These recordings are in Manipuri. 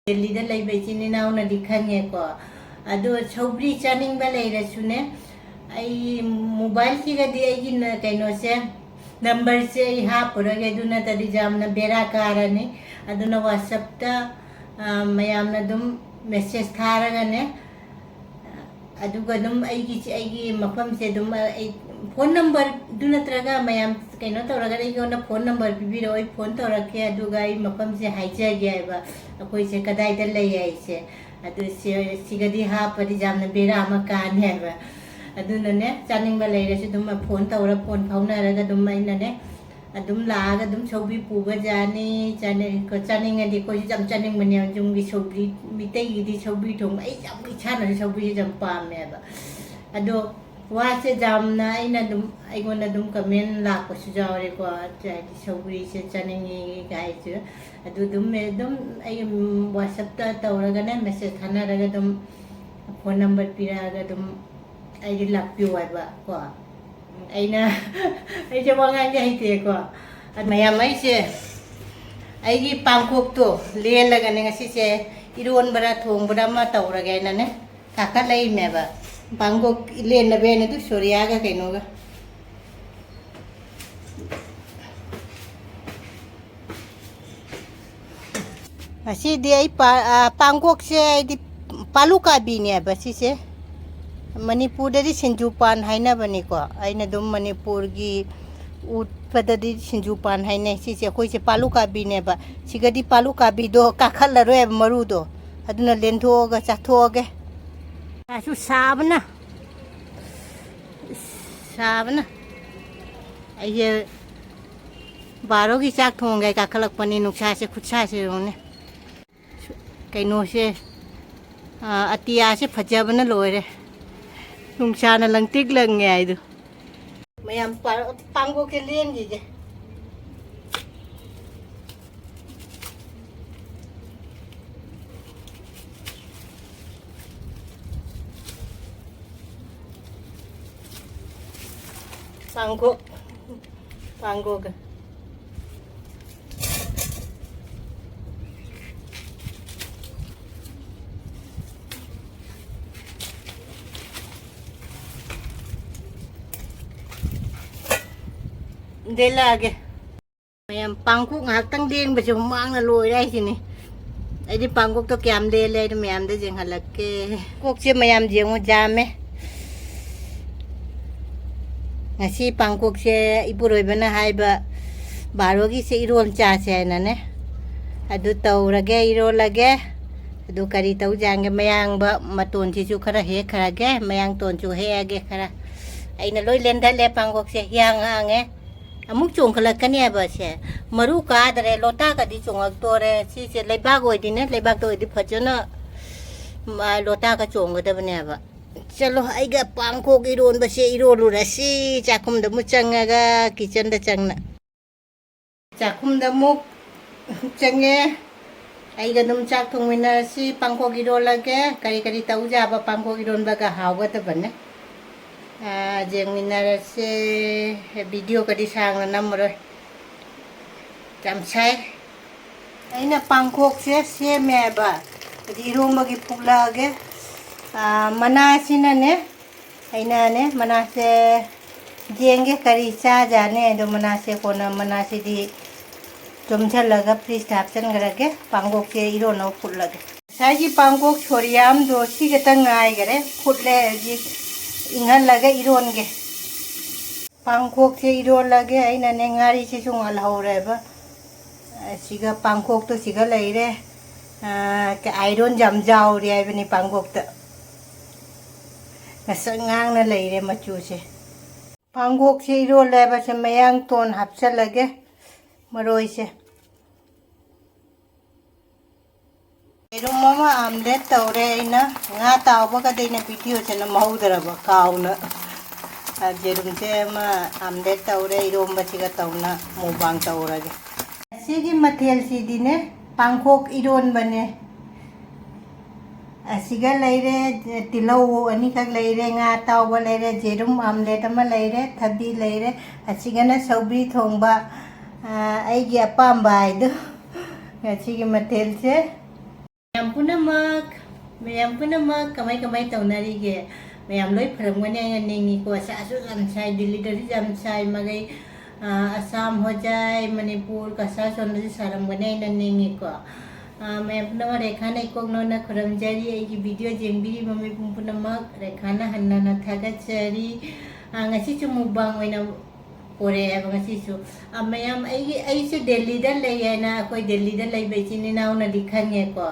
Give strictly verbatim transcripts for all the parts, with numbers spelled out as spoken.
ꯗꯦꯜꯂꯤꯗ ꯂꯩꯕ ꯏꯆꯤꯟ ꯏꯅꯥꯎꯅꯗꯤ ꯈꯪꯉꯦꯀꯣ꯫ ꯑꯗꯣ ꯁꯧꯒ꯭ꯔꯤ ꯆꯥꯅꯤꯡꯕ ꯂꯩꯔꯁꯨꯅꯦ, ꯑꯩ ꯃꯣꯕꯥꯏꯜꯁꯤꯒꯗꯤ ꯑꯩꯒꯤ ꯅ-, ꯀꯩꯅꯣꯁꯦ, ꯅꯝꯕꯔꯁꯦ ꯑꯩ ꯍꯥꯞꯄꯔꯣꯏꯒꯦ, ꯑꯗꯨ ꯅꯠꯇ꯭ꯔꯗꯤ ꯌꯥꯝꯅ ꯕꯦꯔꯥ ꯀꯥꯔꯅꯤ꯫ ꯑꯗꯨꯅ WhatsApp-ꯇ, ꯑ, ꯃꯌꯥꯝꯅ ꯑꯗꯨꯝ ꯃꯦꯁꯦꯖ ꯊꯥꯔꯒꯅꯦ, ꯑꯗꯨꯒ ꯑꯗꯨꯝ ꯑꯩꯒꯤꯁꯦ, ꯑꯩꯒꯤ ꯃꯐꯝꯁꯦ ꯑꯗꯨꯝ, ꯑ, ꯑꯩ ꯐꯣꯟ ꯅꯝꯕꯔꯗꯨ ꯅꯠꯇ꯭ꯔꯒ ꯃꯌꯥꯝ ꯀꯩꯅꯣ ꯇꯧꯔꯒ ꯑꯩꯉꯣꯟꯗ ꯐꯣꯟ ꯅꯝꯕꯔ ꯄꯤꯕꯤꯔꯛꯑꯣ, ꯑꯩ ꯐꯣꯟ ꯇꯧꯔꯛꯀꯦ, ꯑꯗꯨꯒ ꯑꯩ ꯃꯐꯝꯁꯦ ꯍꯥꯏꯖꯒꯦ ꯍꯥꯏꯕ, ꯑꯩꯈꯣꯏꯁꯦ ꯀꯗꯥꯏꯗ ꯂꯩ ꯍꯥꯏꯁꯦ꯫ ꯑꯗꯨ ꯁꯤ-, ꯁꯤꯒꯗꯤ ꯍꯥꯞꯄꯗꯤ ꯌꯥꯝꯅ ꯕꯦꯔꯥ ꯑꯃ ꯀꯥꯅꯤ ꯍꯥꯏꯕ꯫ ꯑꯗꯨꯅꯅꯦ, ꯆꯥꯅꯤꯡꯕ ꯂꯩꯔꯁꯨ ꯑꯗꯨꯝ ꯐꯣꯟ ꯇꯧꯔ, ꯐꯣꯟ ꯐꯥꯎꯅꯔꯒ ꯑꯗꯨꯝ ꯑꯩꯅꯅꯦ, ꯑꯗꯨꯝ ꯂꯥꯛꯑꯒ ꯑꯗꯨꯝ ꯁꯧꯒ꯭ꯔꯤ ꯄꯨꯕ ꯌꯥꯅꯤ꯫ ꯆꯥꯅꯤꯡ-, ꯆꯥꯅꯤꯡꯉꯗꯤ ꯑꯩꯈꯣꯏꯁꯨ ꯌꯥꯝ ꯆꯥꯅꯤꯡꯕꯅꯦ ꯌꯨꯝꯒꯤ ꯁꯧꯒ꯭ꯔꯤ, ꯃꯤꯇꯩꯒꯤꯗꯤ ꯁꯧꯒ꯭ꯔꯤ ꯊꯣꯡꯕ, ꯑꯩ ꯌꯥꯝ, ꯏꯁꯥꯅꯁꯨ ꯁꯧꯒ꯭ꯔꯤꯁꯦ ꯌꯥꯝ ꯄꯥꯝꯃꯦꯕ꯫ ꯑꯗꯣ ꯋꯥꯁꯦ ꯌꯥꯝꯅ ꯑꯩꯅ ꯑꯗꯨꯝ, ꯑꯩꯉꯣꯟꯗ ꯑꯗꯨꯝ ꯀꯃꯦꯟ ꯂꯥꯛꯄꯁꯨ ꯌꯥꯎꯔꯦꯀꯣ, ꯍꯥꯏꯗꯤ ꯁꯧꯒ꯭ꯔꯤꯁꯦ ꯆꯥꯅꯤꯡꯉꯤ ꯀꯥꯏꯁꯦ꯫ ꯑꯗꯨ ꯑꯗꯨꯝ, ꯑꯗꯨꯝ ꯑꯩ WhatsApp-ꯇ ꯇꯧꯔꯒꯅꯦ, ꯃꯦꯁꯦꯖ ꯊꯥꯅꯔꯒ ꯑꯗꯨꯝ ꯐꯣꯟ ꯅꯝꯕꯔ ꯄꯤꯔꯛꯑꯒ ꯑꯗꯨꯝ ꯑꯩꯗꯤ ꯂꯥꯛꯄꯤꯌꯨ ꯍꯥꯏꯕ ꯀꯣ꯫ ꯑꯩꯅ, ꯑꯩꯁꯦ ꯋꯥ ꯉꯥꯡꯗꯤ ꯍꯩꯇꯦꯀꯣ꯫ ꯑꯗꯨ ꯃꯌꯥꯝ, ꯑꯩꯁꯦ ꯑꯩꯒꯤ ꯄꯥꯡꯈꯣꯛꯇꯣ ꯂꯦꯜꯂꯒꯅꯦ, ꯉꯁꯤꯁꯦ ꯏꯔꯣꯟꯕꯔꯥ ꯊꯣꯡꯕꯔꯥ ꯑꯃ ꯇꯧꯔꯒꯦ ꯍꯥꯏꯅꯅꯦ ꯀꯥꯈꯠꯂꯛꯏꯅꯦꯕ꯫ ꯄꯥꯡꯈꯣꯛ ꯂꯦꯟꯅꯕ ꯍꯥꯏꯅ ꯑꯗꯨ ꯁꯣꯔꯤꯌꯥꯒ ꯀꯩꯅꯣꯒ꯫ ꯉꯁꯤꯗꯤ ꯑꯩ ꯄꯥ-, ꯑ, ꯄꯥꯡꯒꯣꯛꯁꯦ ꯑꯩꯗꯤ ꯄꯥꯂꯨ ꯀꯥꯕꯤꯅꯦꯕ ꯁꯤꯁꯦ꯫ ꯃꯅꯤꯄꯨꯔꯗꯗꯤ ꯁꯤꯡꯖꯨ ꯄꯥꯟ ꯍꯥꯏꯅꯕꯅꯤꯀꯣ꯫ ꯑꯩꯅ ꯑꯗꯨꯝ ꯃꯅꯤꯄꯨꯔꯒꯤ ꯎꯠꯄꯗꯗꯤ ꯁꯤꯡꯖꯨ ꯄꯥꯟ ꯍꯥꯏꯅꯩ꯫ ꯁꯤꯁꯦ ꯑꯩꯈꯣꯏꯁꯦ ꯄꯥꯂꯨ ꯀꯥꯕꯤꯅꯦꯕ꯫ ꯁꯤꯒꯗꯤ ꯄꯥꯂꯨ ꯀꯥꯕꯤꯗꯣ ꯀꯥꯈꯠꯂꯔꯣꯏꯕ ꯃꯔꯨꯗꯣ꯫ ꯑꯗꯨꯅ ꯂꯦꯟꯊꯣꯛꯑꯒ ꯆꯥꯊꯣꯛꯑꯒꯦ꯫ ꯁꯥꯁꯨ ꯁꯥꯕꯅ꯫ ꯁꯥꯕꯅ꯫ ꯑꯩꯁꯦ ꯕꯥꯔꯣꯒꯤ ꯆꯥꯛ ꯊꯣꯡꯒꯦ ꯀꯥꯈꯠꯂꯛꯄꯅꯤ, ꯅꯨꯡꯁꯥꯁꯦ ꯈꯨꯠꯁꯥꯁꯦ ꯌꯦꯡꯉꯨꯅꯦ꯫ ꯀꯩꯅꯣꯁꯦ, ꯑ, ꯑꯇꯤꯌꯥꯁꯦ ꯐꯖꯕꯅ ꯂꯣꯏꯔꯦ꯫ ꯅꯨꯡꯁꯥꯅ ꯂꯪꯇ꯭ꯔꯤꯛ ꯂꯪꯉꯦ ꯍꯥꯏꯗꯣ꯫ ꯃꯌꯥꯝ ꯄꯥ-, ꯄꯥꯡꯒꯣꯛꯁꯦ ꯂꯦꯟꯈꯤꯒꯦ꯫ ꯄꯥꯡꯒꯣꯛ, ꯄꯥꯡꯒꯣꯛ꯫ ꯂꯦꯜꯂꯛꯑꯒꯦ꯫ ꯃꯌꯥꯝ, ꯄꯥꯡꯀꯣꯛ ꯉꯥꯏꯍꯥꯛꯇꯪ ꯂꯦꯡꯕꯁꯦ ꯍꯨꯃꯥꯡꯅ ꯂꯣꯏꯔꯦ ꯍꯥꯏꯁꯤꯅꯤ꯫ ꯑꯩꯗꯤ ꯄꯥꯡꯀꯣꯛꯇꯣ ꯀꯌꯥꯝ ꯂꯦꯜꯂꯦ ꯍꯥꯏꯗꯣ ꯃꯌꯥꯝꯗ ꯌꯦꯡꯍꯜꯂꯛꯀꯦ꯫ ꯀꯣꯛꯁꯦ ꯃꯌꯥꯝ ꯌꯦꯡꯉꯨ, ꯖꯥꯝꯃꯦ꯫ ꯉꯁꯤ ꯄꯥꯡꯀꯣꯛꯁꯦ ꯏꯄꯨꯔꯣꯏꯕꯅ ꯍꯥꯏꯕ ꯕꯥꯔꯣꯒꯤꯁꯦ ꯏꯔꯣꯟ ꯆꯥꯁꯦ ꯍꯥꯏꯅꯅꯦ꯫ ꯑꯗꯨ ꯇꯧꯔꯒꯦ, ꯏꯔꯣꯜꯂꯒꯦ꯫ ꯑꯗꯨ ꯀꯔꯤ ꯇꯧꯖꯥꯡꯒꯦ? ꯃꯌꯥꯡꯕ ꯃꯇꯣꯟꯁꯤꯁꯨ ꯈꯔ ꯍꯦꯛꯈ꯭ꯔꯒꯦ, ꯃꯌꯥꯡꯇꯣꯟꯁꯨ ꯍꯦꯛꯑꯒꯦ ꯈꯔ꯫ ꯑꯩꯅ ꯂꯣꯏ ꯂꯦꯟꯊꯠꯂꯦ ꯄꯥꯡꯀꯣꯛꯁꯦ, ꯍꯤꯌꯥꯡ ꯍꯥꯡꯉꯦ꯫ ꯑꯃꯨꯛ ꯆꯣꯡꯈꯠꯂꯛꯀꯅꯦꯕ ꯁꯦ꯫ ꯃꯔꯨ ꯀꯥꯗ꯭ꯔꯦ, ꯂꯣꯇꯥꯒꯗꯤ ꯆꯣꯡꯉꯛꯇꯣꯔꯦ꯫ ꯁꯤꯁꯦ ꯂꯩꯕꯥꯛ ꯑꯣꯏꯗꯤꯅꯦ, ꯂꯩꯕꯥꯛꯇ ꯑꯣꯏꯗꯤ ꯐꯖꯅ, ꯃꯥ, ꯂꯣꯇꯥꯒ ꯆꯣꯡꯒꯗꯕꯅꯦꯕ꯫ ꯆꯠꯂꯣ, ꯑꯩꯒ ꯄꯥꯡꯈꯣꯛ ꯏꯔꯣꯟꯕꯁꯦ ꯏꯔꯣꯜꯂꯨꯔꯁꯤ꯫ ꯆꯥꯛꯈꯨꯝꯗ ꯑꯃꯨꯛ ꯆꯪꯉꯒ, ꯀꯤꯆꯟꯗ ꯆꯪꯅ꯫ ꯆꯥꯛꯈꯨꯝꯗ ꯑꯃꯨꯛ ꯆꯪꯉꯦ꯫ ꯑꯩꯒ ꯑꯗꯨꯝ ꯆꯥꯛ ꯊꯣꯡꯃꯤꯟꯅꯔꯁꯤ꯫ ꯄꯥꯡꯈꯣꯛ ꯏꯔꯣꯜꯂꯒꯦ꯫ ꯀꯔꯤ ꯀꯔꯤ ꯇꯧ ꯌꯥꯕ ꯄꯥꯡꯈꯣꯛ ꯏꯔꯣꯟꯕꯒ ꯍꯥꯎꯒꯗꯕꯅꯦ꯫ ꯑꯥ, ꯌꯦꯡꯃꯤꯟꯅꯔꯁꯦ꯫ ꯚꯤꯗꯤꯑꯣꯒꯗꯤ ꯁꯥꯡꯅ ꯅꯝꯃꯔꯣꯏ꯫ ꯌꯥꯝ ꯁꯥꯏ꯫ ꯑꯩꯅ ꯄꯥꯡꯈꯣꯛꯁꯦ ꯁꯦꯝꯃꯦꯕ꯫ ꯑꯗꯤ ꯏꯔꯣꯝꯕꯒꯤ ꯐꯨꯠꯂꯛꯑꯒꯦ꯫ ꯑꯥ, ꯃꯅꯥꯁꯤꯅꯅꯦ, ꯑꯩꯅꯅꯦ, ꯃꯅꯥꯁꯦ ꯌꯦꯡꯒꯦ ꯀꯔꯤ ꯆꯥꯖꯥꯠꯅꯦ꯫ ꯑꯗꯣ ꯃꯅꯥꯁꯦ ꯀꯣꯟꯅ, ꯃꯅꯥꯁꯤꯗꯤ ꯆꯣꯝꯁꯤꯜꯂꯒ ꯐ꯭ꯔꯤꯖꯇ ꯍꯥꯞꯆꯤꯟꯈ꯭ꯔꯒꯦ꯫ ꯄꯥꯡꯈꯣꯛꯁꯦ ꯏꯔꯣꯟꯅꯕ ꯐꯨꯠꯂꯒꯦ꯫ ꯉꯁꯥꯏꯒꯤ ꯄꯥꯡꯈꯣꯛ ꯁꯣꯔꯤꯌꯥꯝꯗꯣ ꯁꯤ ꯈꯛꯇ ꯉꯥꯏꯈꯔꯦ꯫ ꯐꯨꯠꯂꯦ, ꯍꯧꯖꯤꯛ ꯏꯪꯍꯜꯂꯒ ꯏꯔꯣꯟꯒꯦ꯫ ꯄꯥꯡꯈꯣꯛꯁꯦ ꯏꯔꯣꯜꯂꯒꯦ꯫ ꯑꯩꯅꯅꯦ, ꯉꯥꯔꯤꯁꯤꯁꯨ ꯉꯜꯍꯧꯔꯦꯕ꯫ ꯑꯁꯤꯒ ꯄꯥꯡꯈꯣꯛꯇꯣ ꯁꯤꯒ ꯂꯩꯔꯦ꯫ ꯑꯥ, ꯑꯥꯏꯔꯣꯟ ꯌꯥꯝ ꯌꯥꯎꯔꯦ ꯍꯥꯏꯕꯅꯤ ꯄꯥꯡꯈꯣꯛꯇ꯫ ꯉꯁꯪ ꯉꯥꯡꯅ ꯂꯩꯔꯦ ꯃꯆꯨꯁꯦ꯫ ꯄꯥꯡꯈꯣꯛꯁꯦ ꯏꯔꯣꯜꯂꯦ ꯍꯥꯏꯕꯁꯦ ꯃꯌꯥꯡ ꯇꯣꯟ ꯍꯥꯞꯆꯜꯂꯒꯦ, ꯃꯔꯣꯏꯁꯦ꯫ ꯌꯦꯔꯨꯝ ꯑꯃ ꯑꯥꯝꯂꯦꯠ ꯇꯧꯔꯦ ꯑꯩꯅ꯫ ꯉꯥ ꯇꯥꯎꯕꯒꯗꯤ ꯑꯩꯅ ꯚꯤꯗꯤꯑꯣꯁꯦ ꯅꯝꯍꯧꯗ꯭ꯔꯕ, ꯀꯥꯎꯅ꯫ ꯑ, ꯌꯦꯔꯨꯝꯁꯦ ꯑꯃ ꯑꯥꯝꯂꯦꯠ ꯇꯧꯔꯦ, ꯏꯔꯣꯝꯕꯁꯤꯒ ꯇꯧꯅ ꯃꯨꯛꯕꯥꯡ ꯇꯧꯔꯒꯦ꯫ ꯉꯁꯤꯒꯤ ꯃꯊꯦꯜꯁꯤꯗꯤꯅꯦ, ꯄꯥꯡꯈꯣꯛ ꯏꯔꯣꯟꯕꯅꯦ꯫ ꯑꯁꯤꯒ ꯂꯩꯔꯦ, ꯇꯤꯜꯍꯧ ꯑꯅꯤꯈꯛ ꯂꯩꯔꯦ, ꯉꯥ ꯑꯇꯥꯎꯕ ꯂꯩꯔꯦ, ꯌꯦꯔꯨꯝ ꯑꯥꯝꯂꯦꯠ ꯑꯃ ꯂꯩꯔꯦ, ꯊꯕꯤ ꯂꯩꯔꯦ, ꯑꯁꯤꯒꯅ ꯁꯧꯒ꯭ꯔꯤ ꯊꯣꯡꯕ, ꯑ, ꯑꯩꯒꯤ ꯑꯄꯥꯝꯕ ꯍꯥꯏꯗꯣ꯫ ꯉꯁꯤꯒꯤ ꯃꯊꯦꯜꯁꯦ꯫ ꯃꯌꯥꯝ ꯄꯨꯝꯅꯃꯛ, ꯃꯌꯥꯝ ꯄꯨꯝꯅꯃꯛ ꯀꯃꯥꯏ ꯀꯃꯥꯏ ꯇꯧꯅꯔꯤꯒꯦ? ꯃꯌꯥꯝ ꯂꯣꯏ ꯐꯔꯝꯒꯅꯤ ꯍꯥꯏꯅ ꯅꯤꯡꯉꯤꯀꯣ꯫ ꯁꯥꯁꯨ ꯌꯥꯝ ꯁꯥꯏ, ꯗꯤꯜꯂꯤꯗꯁꯨ ꯌꯥꯝ ꯁꯥꯏ, ꯃꯔꯩ ꯑꯥ, ꯑꯁꯥꯝ, ꯍꯣꯖꯥꯏ, ꯃꯅꯤꯄꯨꯔ, ꯀꯁꯥꯔ ꯁꯣꯝꯗꯁꯨ ꯁꯥꯔꯝꯒꯅꯤ ꯍꯥꯏꯅ ꯅꯤꯡꯉꯤꯀꯣ꯫ ꯑꯥ, ꯃꯌꯥꯝ ꯄꯨꯝꯅꯃꯛ ꯔꯦꯈꯥꯅ ꯏꯀꯣꯛꯅꯣꯅ ꯈꯨꯔꯨꯝꯖꯔꯤ꯫ ꯑꯩꯒꯤ video ꯌꯦꯡꯕꯤꯔꯤꯕ ꯃꯤꯄꯨꯝ ꯄꯨꯝꯅꯃꯛ ꯔꯦꯈꯥꯅ ꯍꯟꯅ ꯍꯟꯅ ꯊꯥꯒꯠꯆꯔꯤ꯫ ꯑꯥ, ꯉꯁꯤꯁꯨ mukbang ꯑꯣꯏꯅ ꯄꯣꯔꯛꯑꯦꯕ ꯉꯁꯤꯁꯨ꯫ ꯑꯥ, ꯃꯌꯥꯝ ꯑꯩꯒꯤ, ꯑꯩꯁꯦ ꯗꯦꯜꯂꯤꯗ ꯂꯩ ꯍꯥꯏꯅ ꯑꯩꯈꯣꯏ ꯗꯦꯜꯂꯤꯗ ꯂꯩꯕ ꯏꯆꯤꯟ ꯏꯅꯥꯎꯅꯗꯤ ꯈꯪꯉꯦꯀꯣ꯫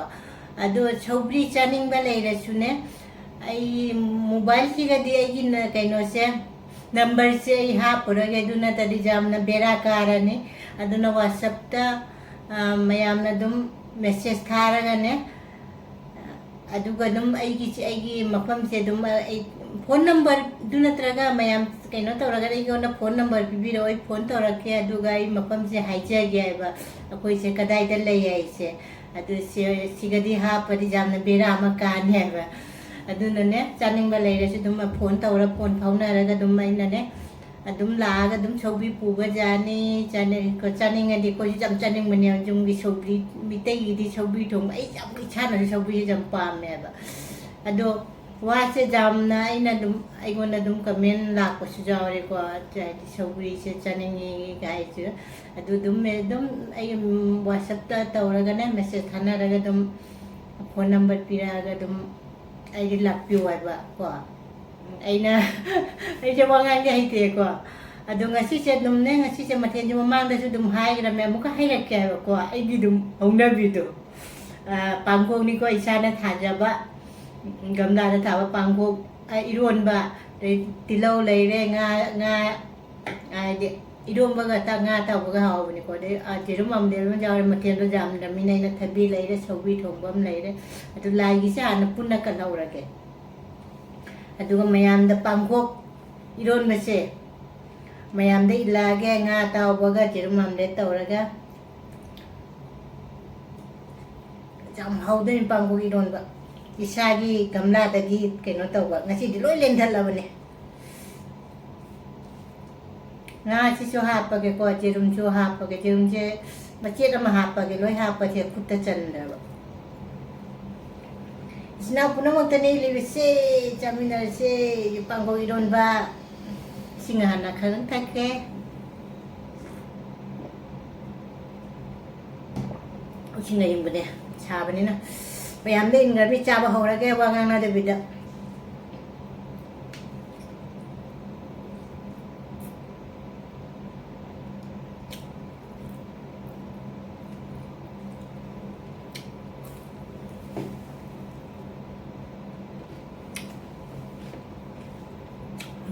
ꯑꯗꯣ ꯁꯧꯒ꯭ꯔꯤ ꯆꯥꯅꯤꯡꯕ ꯂꯩꯔꯁꯨꯅꯦ, ꯑꯩ mobileꯁꯤꯒꯗꯤ ꯑꯩꯒꯤ ꯅ-, ꯀꯩꯅꯣꯁꯦ, numberꯁꯦ ꯑꯩ ꯍꯥꯞꯄꯔꯣꯏꯒꯦ, ꯑꯗꯨ ꯅꯠꯇ꯭ꯔꯗꯤ ꯌꯥꯝꯅ ꯕꯦꯔꯥ ꯀꯥꯔꯅꯤ꯫ ꯑꯗꯨꯅ WhatsAppꯇ, ꯑ, ꯃꯌꯥꯝꯅ ꯑꯗꯨꯝ message ꯊꯥꯔꯒꯅꯦ, ꯑꯗꯨꯒ ꯑꯗꯨꯝ ꯑꯩꯒꯤ, ꯑꯩꯒꯤ ꯃꯐꯝꯁꯦ ꯑꯗꯨꯝ, ꯑ, ꯑꯩ phone numberꯗꯨ ꯅꯠꯇ꯭ꯔꯒ ꯃꯌꯥꯝ ꯀꯩꯅꯣ ꯇꯧꯔꯒ ꯑꯩꯉꯣꯟꯗ phone number ꯄꯤꯕꯤꯔꯛꯑꯣ, ꯑꯩ phone ꯇꯧꯔꯛꯀꯦ, ꯑꯗꯨꯒ ꯑꯩ ꯃꯐꯝꯁꯦ ꯍꯥꯏꯖꯒꯦ ꯍꯥꯏꯕ, ꯑꯩꯈꯣꯏꯁꯦ ꯀꯗꯥꯏꯗ ꯂꯩ ꯍꯥꯏꯁꯦ꯫ ꯑꯗꯨ ꯁꯤ-, ꯁꯤꯒꯗꯤ ꯍꯥꯞꯄꯗꯤ ꯌꯥꯝꯅ ꯕꯦꯔꯥ ꯑꯃ ꯀꯥꯅꯤ ꯍꯥꯏꯕ꯫ ꯑꯗꯨꯅꯅꯦ, ꯆꯥꯅꯤꯡꯕ ꯂꯩꯔꯁꯨ ꯑꯗꯨꯝ phone ꯇꯧꯔ, phone ꯐꯥꯎꯅꯔꯒ ꯑꯗꯨꯝ ꯑꯩꯅꯅꯦ, ꯑꯗꯨꯝ ꯂꯥꯛꯑꯒ ꯑꯗꯨꯝ ꯁꯧꯒ꯭ꯔꯤ ꯄꯨꯕ ꯌꯥꯅꯤ꯫ ꯆꯥꯅꯤꯡ-, ꯆꯥꯅꯤꯡꯉꯗꯤ ꯑꯩꯈꯣꯏꯁꯨ ꯌꯥꯝ ꯆꯥꯅꯤꯡꯕꯅꯦ ꯌꯨꯝꯒꯤ ꯁꯧꯒ꯭ꯔꯤ, ꯃꯤꯇꯩꯒꯤꯗꯤ ꯁꯧꯒ꯭ꯔꯤ ꯊꯣꯡꯕ꯫ ꯑꯩ ꯌꯥꯝ, ꯏꯁꯥꯅꯁꯨ ꯁꯧꯒ꯭ꯔꯤꯁꯦ ꯌꯥꯝ ꯄꯥꯝꯃꯦꯕ꯫ ꯑꯗꯣ ꯋꯥꯁꯦ ꯌꯥꯝꯅ ꯑꯩꯅ ꯑꯗꯨꯝ, ꯑꯩꯉꯣꯟꯗ ꯑꯗꯨꯝ comment ꯂꯥꯛꯄꯁꯨ ꯌꯥꯎꯔꯦꯀꯣ, ꯍꯥꯏꯗꯤ ꯁꯧꯒ꯭ꯔꯤꯁꯦ ꯆꯥꯅꯤꯡꯉꯤ ꯀꯥꯏꯁꯦ꯫ ꯑꯗꯨ ꯑꯗꯨꯝ, ꯑꯗꯨꯝ ꯑꯩ WhatsAppꯇ ꯇꯧꯔꯒꯅꯦ, message ꯊꯥꯅꯔꯒ ꯑꯗꯨꯝ phone number ꯄꯤꯔꯛꯑꯒ ꯑꯗꯨꯝ ꯑꯩꯗꯤ ꯂꯥꯛꯄꯤꯌꯨ ꯍꯥꯏꯕ ꯀꯣ꯫ ꯑꯩꯅ, ꯑꯩꯁꯦ ꯋꯥ ꯉꯥꯡꯗꯤ ꯍꯩꯇꯦꯀꯣ꯫ ꯑꯗꯣ ꯉꯁꯤꯁꯦ ꯑꯗꯨꯝꯅꯦ, ꯉꯁꯤꯁꯦ ꯃꯊꯦꯜꯁꯦ ꯃꯃꯥꯡꯗꯁꯨ ꯑꯗꯨꯝ ꯍꯥꯏꯈ꯭ꯔꯃꯦ, ꯑꯃꯨꯛꯀ ꯍꯥꯏꯔꯛꯀꯦ ꯍꯥꯏꯕꯀꯣ꯫ ꯑꯩꯒꯤ ꯑꯗꯨꯝ ꯍꯧꯅꯕꯤꯗꯣ, ꯑ, ꯄꯥꯡꯈꯣꯛꯅꯤꯀꯣ, ꯏꯁꯥꯅ ꯊꯥꯖꯕ, ꯒꯝꯂꯥꯗ ꯊꯥꯕ ꯄꯥꯡꯈꯣꯛ, ꯑ, ꯏꯔꯣꯟꯕ, ꯑꯗꯩ ꯇꯤꯜꯍꯧ ꯂꯩꯔꯦ, ꯉꯥ, ꯉꯥ, ꯍꯥꯏꯗꯤ ꯏꯔꯣꯝꯕꯒ ꯇ-, ꯉꯥ ꯑꯇꯥꯎꯕꯒ ꯍꯥꯎꯕꯅꯤꯀꯣ꯫ ꯑꯗꯩ, ꯑ, ꯌꯦꯔꯨꯝ ꯑꯃ ꯂꯩꯔꯝꯕ ꯌꯥꯎꯔꯦ, ꯃꯊꯦꯜꯗꯣ ꯌꯥꯝꯗ꯭ꯔꯕꯅꯤꯅ꯫ ꯑꯩꯅ ꯊꯕꯤ ꯂꯩꯔꯦ, ꯁꯧꯒ꯭ꯔꯤ ꯊꯣꯡꯕ ꯑꯃ ꯂꯩꯔꯦ꯫ ꯑꯗꯨ ꯂꯥꯏꯒꯤꯁꯦ ꯍꯥꯟꯅ ꯄꯨꯟꯅ ꯀꯠꯍꯧꯔꯒꯦ꯫ ꯑꯗꯨꯒ ꯃꯌꯥꯝꯗ ꯄꯥꯡꯈꯣꯛ ꯏꯔꯣꯟꯕꯁꯦ ꯃꯌꯥꯝꯗ ꯏꯜꯂꯛꯑꯒꯦ, ꯉꯥ ꯑꯇꯥꯎꯕꯒ ꯌꯦꯔꯨꯝ omelette ꯇꯧꯔꯒ꯫ ꯌꯥꯝ ꯍꯥꯎꯗꯣꯏꯅꯤ ꯄꯥꯡꯈꯣꯛ ꯏꯔꯣꯟꯕ꯫ ꯏꯁꯥꯒꯤ ꯒꯝꯂꯥꯗꯒꯤ ꯀꯩꯅꯣ ꯇꯧꯕ꯫ ꯉꯁꯤꯗꯤ ꯂꯣꯏ ꯂꯦꯟꯊꯠꯂꯕꯅꯦ꯫ ꯉꯥꯁꯤꯁꯨ ꯍꯥꯞꯄꯒꯦꯀꯣ, ꯌꯦꯔꯨꯝꯁꯨ ꯍꯥꯞꯄꯒꯦ꯫ ꯌꯦꯔꯨꯝꯁꯦ ꯃꯆꯦꯠ ꯑꯃ ꯍꯥꯞꯄꯒꯦ, ꯂꯣꯏ ꯍꯥꯞꯄꯁꯦ ꯈꯨꯠꯇ ꯆꯟꯗ꯭ꯔꯕ꯫ ꯏꯆꯤꯟ ꯏꯅꯥꯎ ꯄꯨꯝꯅꯃꯛꯇꯅꯦ ꯏꯜꯂꯤꯕꯁꯦ, ꯆꯥꯃꯤꯟꯅꯔꯁꯦ꯫ ꯄꯥꯡꯈꯣꯛ ꯏꯔꯣꯟꯕ, ꯏꯁꯤꯡ ꯍꯥꯟꯅ ꯈꯔ ꯊꯛꯀꯦ꯫ ꯏꯁꯤꯡ ꯑꯏꯪꯕꯅꯦ, ꯁꯥꯕꯅꯤꯅ꯫ ꯃꯌꯥꯝꯗ ꯏꯟꯈ꯭ꯔꯕꯤ ꯆꯥꯕ ꯍꯧꯔꯒꯦ, ꯋꯥ ꯉꯥꯡꯅꯗꯕꯤꯗ꯫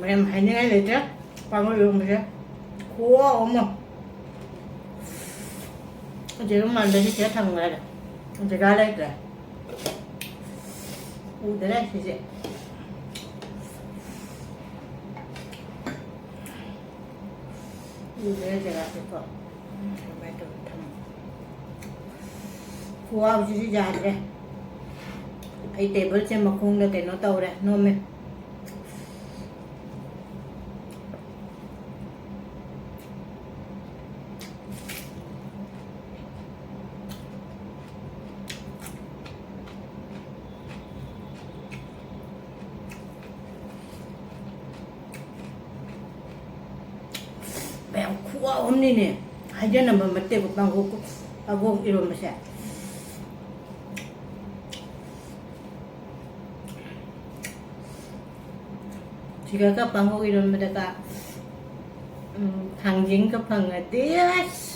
ꯃꯌꯥꯝ ꯍꯥꯏꯅꯤꯡꯉꯥꯏ ꯂꯩꯇ꯭ꯔꯦ꯫ ꯄꯥꯡꯒꯜ ꯏꯔꯣꯝꯕꯁꯦ ꯈꯨꯍꯥꯎ ꯑꯃ꯫ ꯌꯦꯔꯨꯝ ꯃꯥꯟꯕꯁꯤ ꯁꯤꯗ ꯊꯝꯈ꯭ꯔꯦ꯫ ꯖꯒꯥ ꯂꯩꯇ꯭ꯔꯦ꯫ ꯎꯗ꯭ꯔꯦ ꯁꯤꯁꯦ꯫ ꯎꯗ꯭ꯔꯦ ꯖꯒꯥꯁꯦꯀꯣ꯫ ꯀꯃꯥꯏꯅ ꯇꯧꯔ ꯊꯝꯃꯣ? ꯈꯨꯍꯥꯎꯁꯤꯁꯨ ꯌꯥꯗ꯭ꯔꯦ꯫ ꯑꯩ ꯇꯦꯕꯜꯁꯦ ꯃꯈꯣꯡꯗ ꯀꯩꯅꯣ ꯇꯧꯔꯦ, ꯅꯣꯝꯃꯦ꯫ ꯃꯌꯥꯝ ꯈꯨꯍꯥꯎ ꯑꯃꯅꯤꯅꯦ꯫ ꯍꯥꯏꯖꯅꯕ ꯅꯠꯇꯦꯀꯣ, ꯄꯥꯡꯈꯣꯛ, ꯄꯥꯡꯈꯣꯛ ꯏꯔꯣꯟꯕꯁꯦ꯫ ꯁꯤꯒꯒ ꯄꯥꯡꯈꯣꯛ ꯏꯔꯣꯟꯕꯗꯒ, ꯎꯝ, ꯊꯥꯡꯖꯤꯡꯒ ꯐꯪꯉꯗꯤ ꯑꯁ!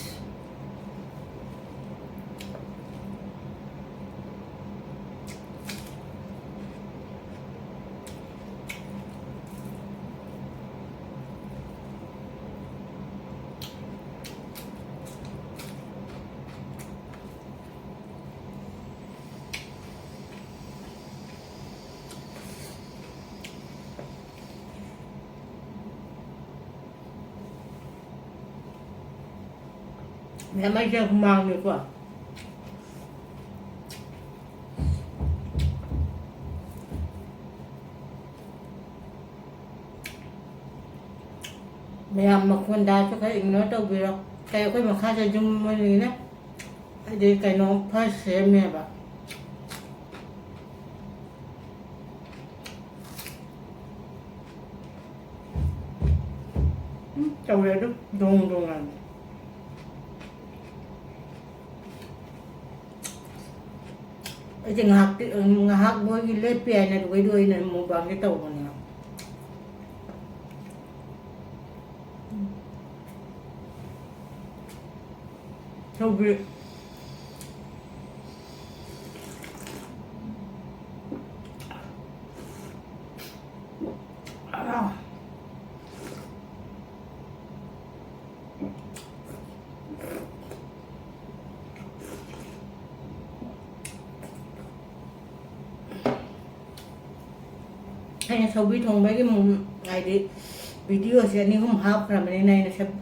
ꯃꯌꯥꯝ ꯑꯩꯁꯦ ꯍꯨꯃꯥꯡꯅꯤꯀꯣ꯫ ꯃꯌꯥꯝ ꯃꯈꯣꯟ ꯇꯥꯔꯁꯨ ꯈꯔ ignore ꯇꯧꯕꯤꯔꯣ꯫ ꯀꯩ ꯑꯩꯈꯣꯏ ꯃꯈꯥꯗ ꯌꯨꯝ ꯑꯃꯅꯤꯅ ꯍꯥꯏꯗꯤ ꯀꯩꯅꯣ ꯈꯔ ꯁꯦꯝꯃꯦꯕ꯫ ꯎꯝ, ꯇꯧꯔꯦ ꯑꯗꯨ ꯗꯣꯡ ꯗꯣꯡ ꯂꯥꯎꯅ꯫ ꯑꯩꯁꯦ ꯉꯥꯏꯍꯥꯛꯇꯤ, ꯎꯝ, ꯉꯥꯏꯍꯥꯛ ꯃꯣꯏꯒꯤ ꯂꯦꯞꯄ ꯌꯥꯏꯅ ꯑꯗꯨꯒꯩꯗꯣ ꯑꯩꯅ ꯃꯨꯛꯕꯥꯡꯁꯦ ꯇꯧꯕꯅꯦ꯫ ꯁꯧꯒ꯭ꯔꯤ꯫ ꯑꯥ꯫ ꯑꯩꯅ ꯁꯧꯒ꯭ꯔꯤ ꯊꯣꯡꯕꯒꯤ ꯃꯨ-, ꯍꯥꯏꯗꯤ, videoꯁꯦ ꯑꯅꯤ ꯑꯍꯨꯝ ꯍꯥꯞꯈ꯭ꯔꯕꯅꯤꯅ ꯑꯩꯅ ꯁꯧ-,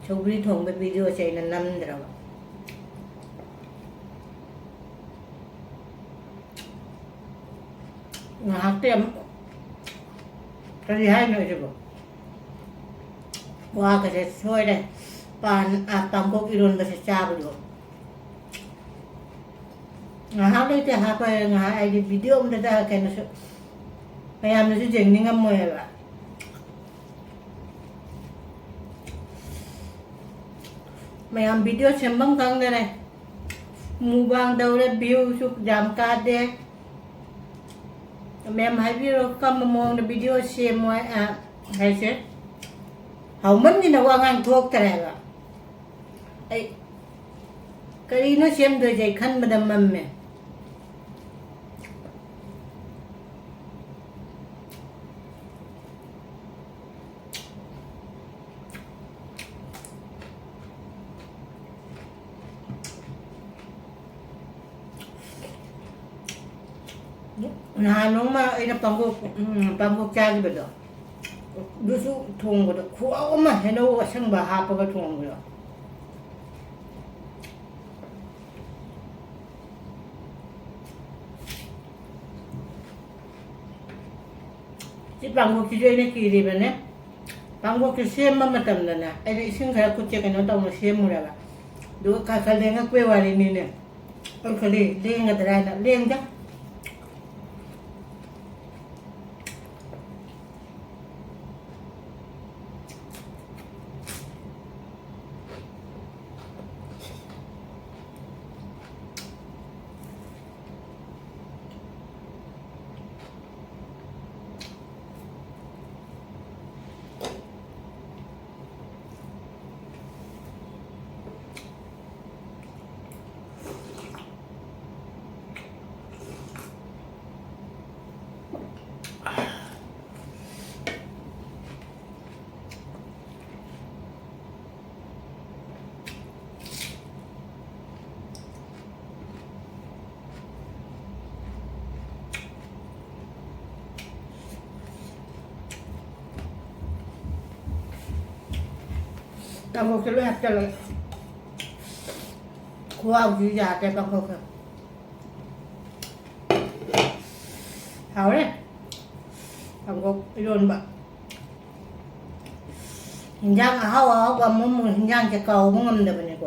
ꯁꯧꯒ꯭ꯔꯤ ꯊꯣꯡꯕ videoꯁꯦ ꯑꯩꯅ ꯅꯝꯗ꯭ꯔꯕ꯫ ꯉꯥꯏꯍꯥꯛꯇꯤ ꯑꯃꯨꯛ, ꯀꯔꯤ ꯍꯥꯏꯅꯣ ꯁꯤꯕꯣ? ꯋꯥꯒꯁꯦ ꯁꯣꯏꯔꯦ꯫ ꯄꯥꯟ, ꯑ, ꯄꯥꯡꯈꯣꯛ ꯏꯔꯣꯟꯕꯁꯦ ꯆꯥꯕꯗꯣ꯫ ꯉꯥꯏꯍꯥꯛ ꯂꯩꯇꯦ ꯍꯥꯞꯄ, ꯉꯥꯏꯍꯥꯛ ꯑꯩꯗꯤ video ꯑꯝꯇꯗ ꯀꯩꯅꯣꯁꯨ, ꯃꯌꯥꯝꯅꯁꯨ ꯌꯦꯡꯅꯤꯡꯉꯝꯃꯣꯏꯕ꯫ ꯃꯌꯥꯝ video ꯁꯦꯝꯐꯝ ꯈꯪꯗꯔꯦ꯫ Mukbang ꯇꯧꯔꯦ, viewꯁꯨ ꯌꯥꯝ ꯀꯥꯗꯦ꯫ ꯃꯌꯥꯝ ꯍꯥꯏꯕꯤꯔꯣ, ꯀꯔꯝꯕ ꯃꯑꯣꯡꯗ video ꯁꯦꯝꯃꯣ ꯍꯥꯏ-, ꯑ, ꯍꯥꯏꯁꯦ? ꯍꯥꯎꯃꯟꯒꯤꯅ ꯋꯥ ꯉꯥꯡ ꯊꯣꯛꯇꯔꯦ ꯍꯥꯏꯕ꯫ ꯑꯩ ꯀꯔꯤꯅꯣ ꯁꯦꯝꯗꯣꯏꯁꯦ ꯑꯩ ꯈꯟꯕꯗ ꯃꯝꯃꯦ꯫ ꯅꯍꯥꯟ ꯅꯣꯡꯃ ꯑꯩꯅ ꯄꯥꯡꯈꯣꯛ, ꯎꯝ, ꯄꯥꯡꯈꯣꯛ ꯆꯥꯈꯤꯕꯗꯣ, ꯑꯗꯨꯁꯨ ꯊꯣꯡꯕꯗꯣ ꯈꯨꯍꯥꯎ ꯑꯃ, ꯍꯩꯅꯧ ꯑꯁꯪꯕ ꯍꯥꯞꯄꯒ ꯊꯣꯡꯕꯗꯣ꯫ ꯁꯤ ꯄꯥꯡꯈꯣꯛꯁꯤꯁꯨ ꯑꯩꯅ ꯀꯤꯔꯤꯕꯅꯦ꯫ ꯄꯥꯡꯈꯣꯛꯁꯦ ꯁꯦꯝꯕ ꯃꯇꯝꯗꯅꯦ, ꯑꯩꯅ ꯏꯁꯤꯡ ꯈꯔ ꯈꯨꯠꯁꯦ ꯀꯩꯅꯣ ꯇꯧꯅ ꯁꯦꯝꯃꯨꯔꯦꯕ꯫ ꯑꯗꯨꯒ ꯈꯔ ꯈꯔ ꯂꯦꯡꯉꯛꯄꯩ ꯋꯥꯔꯤꯅꯤꯅꯦ꯫ ꯑꯩ ꯈꯜꯂꯤ ꯂꯦꯡꯒꯗ꯭ꯔꯥ ꯍꯥꯏꯅ, ꯂꯦꯡꯗꯦ꯫ ꯇꯥꯡꯈꯣꯛꯁꯦ ꯂꯣꯏ ꯍꯥꯞꯆꯜꯂꯒ꯫ ꯈꯨꯍꯥꯎꯁꯤ ꯌꯥꯗ꯭ꯔꯦ ꯇꯥꯡꯈꯣꯛꯁꯦ꯫ ꯍꯥꯎꯔꯦ꯫ ꯇꯥꯡꯈꯣꯛ ꯏꯔꯣꯟꯕ꯫ ꯍꯤꯟꯖꯥꯡ ꯑꯍꯥꯎ ꯑꯍꯥꯎꯕ ꯑꯃꯃꯨꯛ ꯍꯤꯟꯖꯥꯡꯁꯦ ꯀꯥꯎꯕ ꯉꯝꯗꯕꯅꯤꯀꯣ꯫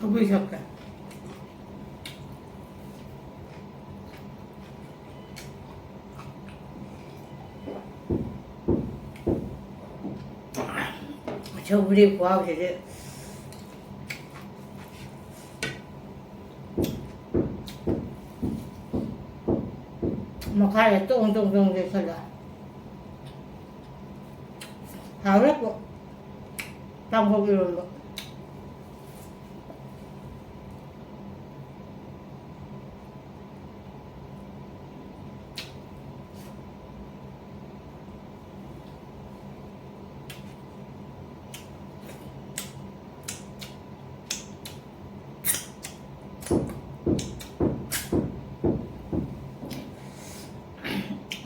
ꯁꯧꯒ꯭ꯔꯤ ꯁꯛꯀꯦ꯫ ꯁꯧꯒ꯭ꯔꯤ ꯈꯨꯍꯥꯎꯁꯤꯗꯤ꯫ ꯃꯈꯥꯗ ꯇꯣꯡ ꯇꯣꯡ ꯇꯣꯡ ꯂꯩꯈꯠꯂꯦ꯫ ꯍꯥꯎꯔꯦ ꯄꯣ-, ꯇꯥꯡꯈꯣꯛ ꯏꯔꯣꯟꯕ꯫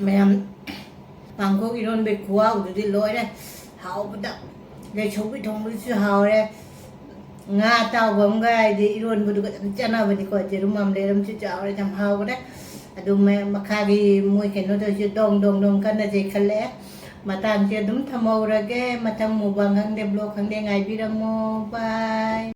ꯃꯌꯥꯝ ꯄꯥꯡꯈꯣꯛ ꯏꯔꯣꯟꯕꯩ ꯈꯨꯍꯥꯎꯗꯨꯗꯤ ꯂꯣꯏꯔꯦ꯫ ꯍꯥꯎꯕꯗ꯫ ꯑꯗꯩ ꯁꯧꯒ꯭ꯔꯤ ꯊꯣꯡꯕꯗꯨꯁꯨ ꯍꯥꯎꯔꯦ꯫ ꯉꯥ ꯑꯇꯥꯎꯕ ꯑꯃꯒ ꯍꯥꯏꯗꯤ ꯏꯔꯣꯟꯕꯗꯨꯒ ꯑꯗꯨꯝ ꯆꯥꯟꯅꯕꯅꯤꯀꯣ꯫ ꯌꯦꯔꯨꯝ ꯑꯃ ꯂꯩꯔꯝꯁꯨ ꯆꯥꯎꯔꯦ, ꯌꯥꯝ ꯍꯥꯎꯈ꯭ꯔꯦ꯫ ꯑꯗꯨ ꯃ-, ꯃꯈꯥꯒꯤ ꯃꯣꯏ ꯀꯩꯅꯣ ꯇꯧꯔꯤꯁꯦ ꯗꯣꯡ ꯗꯣꯡ ꯗꯣꯡ ꯀꯟꯅ ꯆꯩꯈꯠꯂꯛꯑꯦ꯫ ꯃꯇꯥꯡꯁꯦ ꯑꯗꯨꯝ ꯊꯝꯍꯧꯔꯒꯦ꯫ ꯃꯊꯪ ꯃꯨꯛꯕꯥꯡ ꯈꯪꯗꯦ, ꯕ꯭ꯂꯣꯛ ꯈꯪꯗꯦ, ꯉꯥꯏꯕꯤꯔꯝꯃꯣ꯫ ꯕꯥꯏ꯫